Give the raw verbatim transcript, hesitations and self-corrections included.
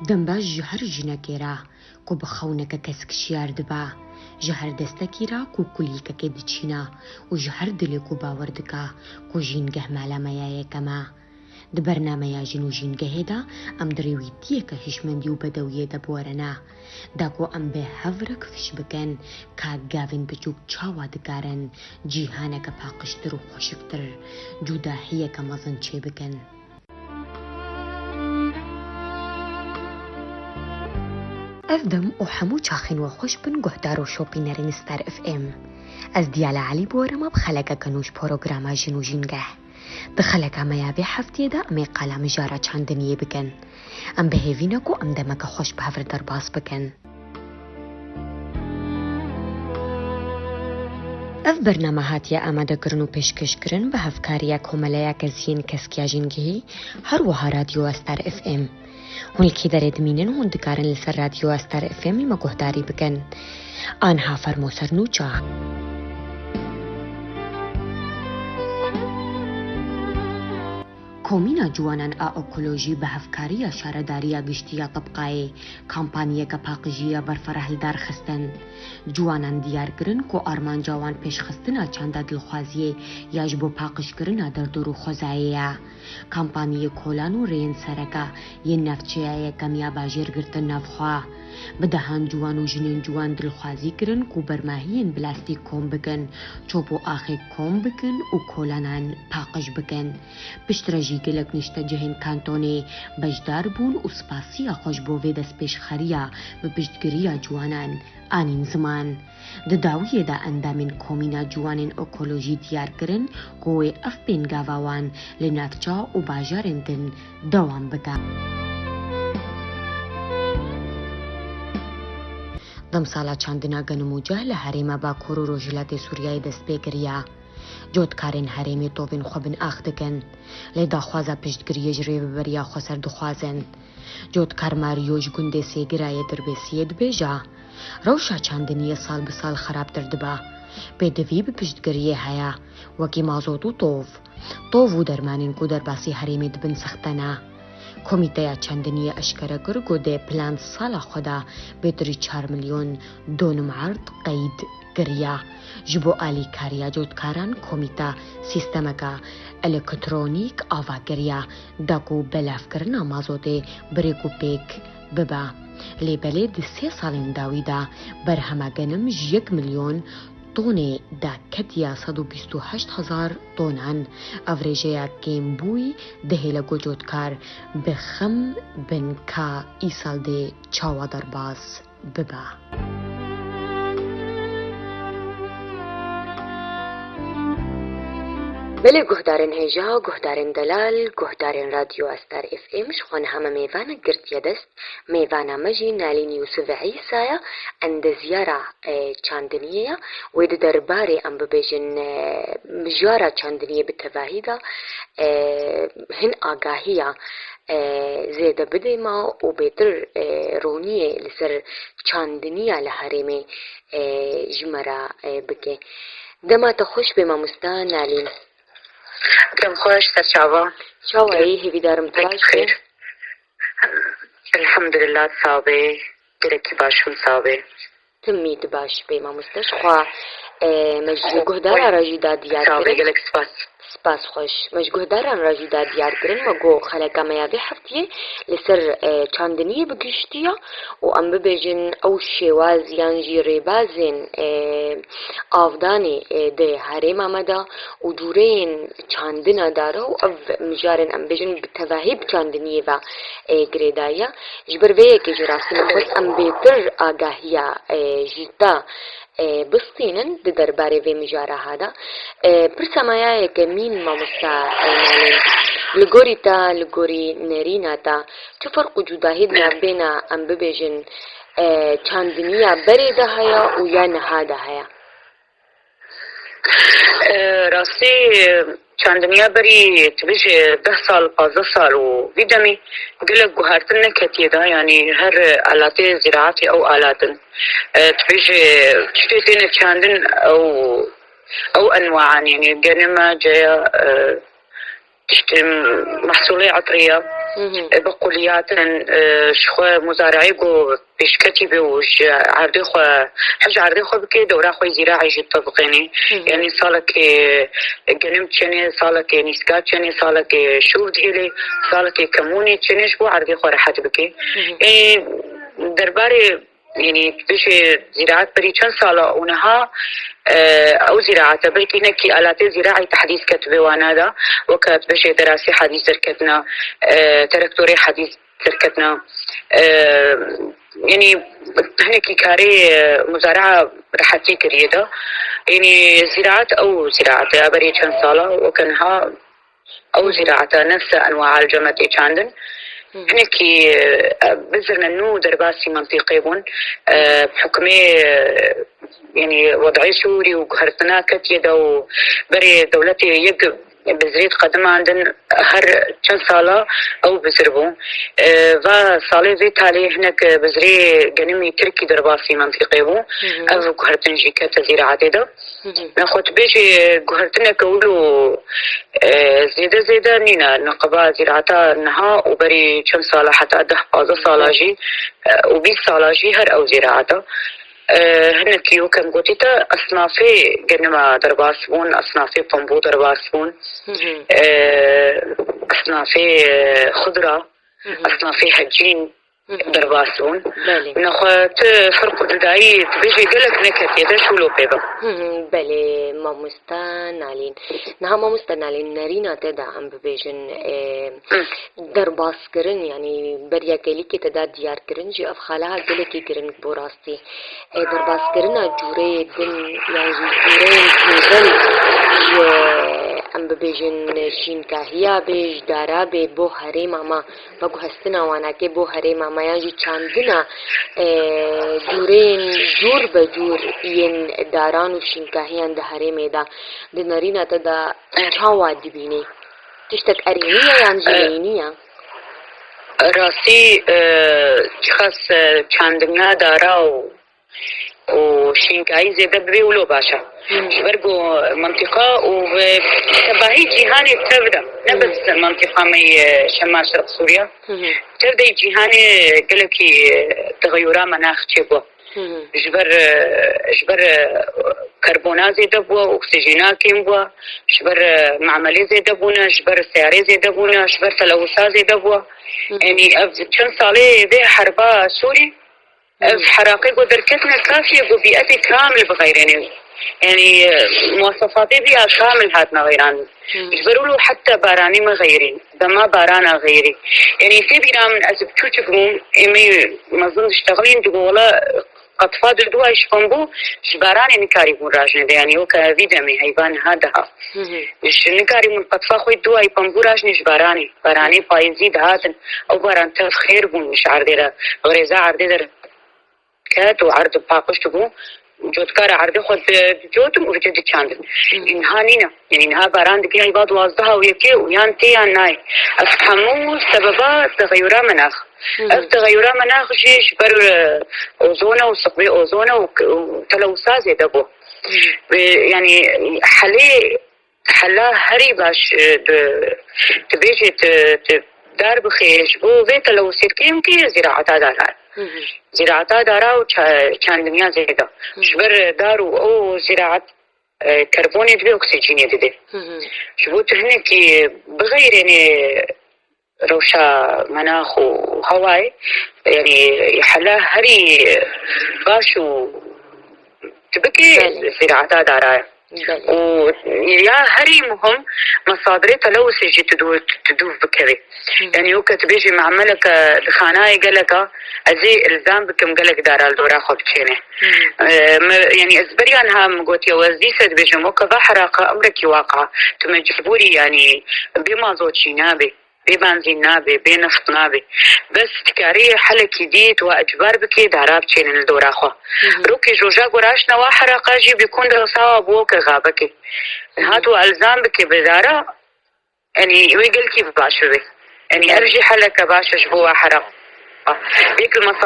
Dembaş ji her jinekê re ku bi xewneke kesk şiyar dibe, ji her destekî re ku kulîlkekê diçîne û ji her dilê ku bawer dike ku jîngeh mala me ya yekem e. Di bernameya Jin û Jîngehê de em di rêwîtiyeke hişmendî û bedewiyê de bi we re ne. Da ku em bi hev re kifş bikin, ka gavên biçûk çawa dikarin cîhaneke paqijtir û xweşiktir, cudahiyeke mezin çêbikin. Ev dem û hemû çaxên we xweş bin, guhdar û şopînerên Star F M. Ez Diyala Elî bi we re me bi xelekeke nû ji programa Jin û Jîngeh. Di xeleka me ya vê heftiyê de em ê qala mijara çandiniyê bikin. Em bi hêvî ne ku em demeke xweş bi hev re derbas bikin. Ev bername hatiye amadekirin û pêşkêşkirin bi hevkariya Komeleya Keziyên Keskiya Jîngehî, her wiha Radyoya Star F M. Hûn li kî derê dimînin, hûn dikarin li ser Radyoya Star F M li me guhdarî bikin. Anha fermo ser nûça. Komîna Ciwanan a Ekolojî bi hevkariya Şaredariya Giştî ya Tibqayê kampaniyeke paqijî ya berfireh li dar xistin. Ciwanan diyar kirin ku armanca wan pêşxistina çanda dilxwaziyê ya ji bo paqijkirina derdor û xwezayê ye. Kampaniyê kolan û rêyên sereke yên navçeya yekem ya bajêr girtin nav xwe. Bi dehan ciwan û jinên ciwan dilxwazî kirin ku bermahiyên plastîk kom bikin, çop û axê kom bikin û kolanan paqij bikin. Piştre jî gelek niştecihên kantonê beşdar bûn û spasiya xwe ji bo vê destpêşxeriya bi piştgiriya ciwanan anîn ziman. Di dawiyê de endamên Komîna Ciwanên Ekolojî diyar kirin ku wê ev pêngava wan li navça û bajarên din dewam bike. Demsala çandina genim û ceh li herêma Bakur û Rojhilatê Sûriyeyê dest pê kiriye. Cotkarên herêmê tovên xwe bin ax dikin, lê daxwaza piştgiriyê ji Rêveberiya Xweser dixwazin. Cotkar Mario ji gundê Sêgirayê Dirbêsiyê dibêje, rewşa çandiniyê sal bi sal xerabtir dibe. Pêdivî bi piştgiriyê heye, wekî mazot û tov. Tov û dermanên ku derbasî herêmê dibin sexte ne. Komîteya Çandiniyê eşkere kir ku di plan sala xwe de bêtir ji çar milyon donim erd qeyd kiriye. Ji bo alîkariya cotkaran, komîte sîstemeke elektronîk ava kiriye, da ku belavkirina mazotê bi rêk û pêk bibe. Lê belê di sê salên dawî de berhema genim ji yek milyon tonê de ketiya sed û bîst û heşt hezar tonan. Ev rêjeya kêmbûyî dihêle ku cotkar bi xem bin ka îsal dê çawa derbas bibe. Belê guhdarên hêja, guhdarên delal, guhdarên Radyoya Star F M, ji xwe niha me mêvanek girtiye dest. Mêvana me jî Nalîn Yûsif Îsa ye, endezyara, e, çandiniyê ye. Wê di derbarê, em bibêjin, e, mijara çandiniyê bi tevahî de, e, hin agahiya, e, zêde bidê me û bêtir, e, roniyê li ser çandiniya li herêmê, e, ji me re, e, bike. Dema te xweş be mamosta Nalîn. Dem xweş, ser çava. Çawa yî, hêvîdarim tu baş be. Elhamdulillah, sağ be. Gelekî baş im, sağ be. Timî tu baş be mamoste. Ji xwe, e, me ji guhdaran re jî da diyar kirin. Sağ be, gelek spas. Spas xweş. Me ji guhdaran re jî da diyar kirin. Me got xeleka me ya vê heftiyê li ser, e, çandiniyê bi giştî ya û em bibêjin ew şêwaz yan jî rêbazên, e, avdanê, e, di herêma me de û cûreyên çandina dare û ev mijarên, em bêjin, bi tevahî bi çandiniyê ve, e, girêdayî ye. Ji ber vê yekê jî rastî min xwest em bêtir agahiya, e, ji te, e, bistînin di derbarê vê mijara ha de. E, pirsa me ya yekemîn, mamosta, e, Nalîn, li gorî te, li gorî nerîna te, çi ferq û cudahî di navbêna, em bibêjin, e, çandiniya berê de heye û ya niha de heye? E, rastî, e, çandiniya berî, tu bêjî deh sal, pazdeh sal û vî demî gelek guhertin neketiye de, yanî her alatê zîraetê ew alat in. E, tu bêjî tiştê têne çandin ew, ew enwaan, yanî genime, ceya, e, tiştê mehsulê etriya. Bi quliyatin, e, ji xwe muzareeyê ku pêşketî be û ji erdê xwe, hej erdê xwe bike, dewra xwe zîraî jî tebiqênê. Yanî salekê genim çênê, salekê nîska çênê, salekê şûv dihêlê, salekê kemûnê çênê ji bo erdê xwe rehet bike. Ê, derbarê Yanî, tu bêjê zîraet berî çend sala û niha, e, ew zîraete belkî hinekî alatê zîraî tehdîs ketibê wana de, weke tu bêjê derasî hedîs derketina, e, terektorê hedîs derketina, e, yanî hinekî karê, e, muzaraa rehetî kiriye de. Yanî zîraet ew zîraet e, berî çend sala, weke niha Ew zîraeta nefse enwa elceme tê çandin. Hinekî, e, bizirne nû derbasî mintîqê bûn, e, bi hukmê, e, yanî wed'ê Sûrî û guhertina ketiye de û berê dewletê yek bizrê diqedimandin her çend sala ew bizir bû. E, va salê vê talê hinek bizrê genimî Tirkî derbasî mintîqê bû. Ev guhertin jî kete zîraetê de. Nexwe tu bêjî guhertineke wilo, e, zêde zêde nîne. Niqaba zîraeta niha û berî çend sala heta deh pazdeh sala jî, e, û bîst sala jî her ew zîraeta. E, hinekî weke min gotî te esnafê genima derbas bûn, esnafê pembû derbas bûn, e, esnafê, e, xudra, esnafê hecîn, derbas bûn. Belê. Nexwe tu ferq û cudayî tu bêjê gelek neketiye de şûlo pê be. Hı hı, belê, mamosta Nalîn. Niha mamosta Nalîn, nerîna te de em bibêjin, e, derbas kirin, yanî beriya gelîkê te de diyar kirin jî ev xala gelekî giring bû rastî. E, derbas kirina cûreyê din, yan jî cûreyên hêvin ji, em bibêjin, şînkahiya bê, ji dara bê, bo herêma me. Veguhestina wanakê bo herêma me yan jî çandina, e, cûrên cûr be cûr yên daran û şînkahiyan di herêmê de, di nerîna te de çawa dibînî? Tiştek erênî ye yan jî E, neyînî ye? Rastî, e, çiqas, e, çandina dara û û şînkayî zêde bibê wilo baş e. Ji ber ku mintîqa û bi tevahî cîhanê tev de, ne bes mintîqa me yê Şemal Şerq Sûriye, tev de cîhanê gelekî texeyura menax çêbû. Ji ber, ji ber karbona zêde bû, oksîjena kêm bû, ji ber mamelê zêde bûne, ji ber seyarê zêde bûne, ji ber telewisa zêde bû. Yanî ev çend salê vê herba Sûrî, Ev heraqê ku derketine kafiye ku bîetê kamil bixeyrêne. Yanî, e, muwasefatê vî ya kamil hatine xeyrandin. Ji ber wilo heta baranî me xeyrî, dema barana xeyrî. Yanî, tê bîra min ez biçûçik bûm, ê me mezin diştexilîn, digo wela qetfa di duway ji xwe bû, ji baranê nikarîbûn rajine de. Yanî, weke vî demê heyva niha daha. Ji nikarîbûn qetfa xwe duway pembû rajine ji baranê. Baranê payîzî dihatin. Ew baran tev xêr bûn ji erdê re. Xirêza erdê de ket û erd paqij dibû. Cotkara erdê xwe di-, dicotin û vêce diçandin. Înha nîne. Yanî niha baran dike heyva duwazdeh û yekê û yan tê yan nayê. Ev hemû sebeba texeyura menax. Ev texeyura menax jî ji ber, e, ozone û siqbê ozone û k-, û telewisa zêde bû. Ve, yanî helê Hela herî baş, e, di, dibêje tu, tu dar bixê ji bo vê telewusê dikêm ki zîraeta dara. Zîraeta dara û ça-, çandiniya zêde. Ji ber dar û ew zîraet, e, karbonê dibê, oksîjînê didê. Ji bo tu hinekî bixeyrênê rewşa menax û hewayê, yanî hela herî baş û tu bikê Belê. zîraeta dara ye. Belê. Û ya herî muhim mesadirê telewusê jî tu dû, tu dûv bikevê. Yanî weke tu bêjî memeleke di xanayê geleka ez ê ilzam bikim gelek dara li dora xwe biçêne. E, me, yanî ez beriya niha min gotiye, ez dîse dibêjim, weke va heraqa emrekî waqa, tu mecbûrî yanî bê mazot jî nabê. Bê benzîn nabê, bê nift nabê. Bes dikarî helekî dî tu wa ecbar bikê dara biçênin li dora xwe. Rokê joja goraştine wa heraqa jî bîkûn de sawa bû ke xabekê. Niha tu wa elzam bikê bi dara, yanî wê gelkî baş bibe. Yanî ev jî heleke baş e ji bo wa heraqa. Bêk li